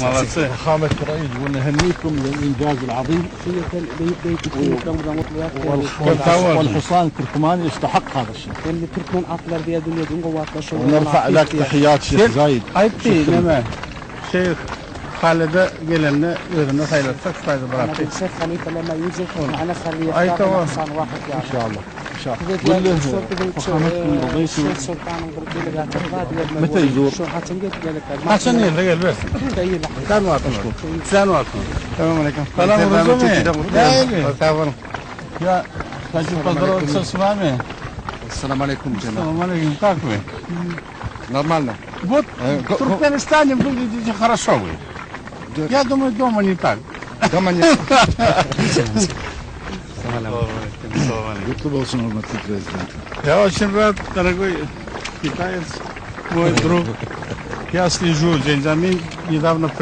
Молодцы. فخامة الرئيس ونهنيكم للإنجاز العظيم والحصان التركماني يستحق هذا الشيء ونرفع لك تحيات شيخ زايد Aýtdy näme? Şeýh Halide gelende özüne saýlatsak şaýda bırakdy. Aýtdy o. إن شاء الله إن شاء الله قل له فخامتكم رضيتوا متى يزور؟ Haçan ýerde gel bersin. Sen wagtyň. Sen wagtyň. Salam aleýkum. Salam aleýkum. Я хочу поздороваться с вами. Salam aleýkum, jenap. Salam aleýkum. Как вы? Нормально. Вот Э, в го- Туркменистане выглядите хорошо вы. Я думаю, дома не так. Дома не... Kutlu olsun hürmetli prezident. Я очень рад, дорогой китаец, мой друг. Я слежу за ними. Недавно при.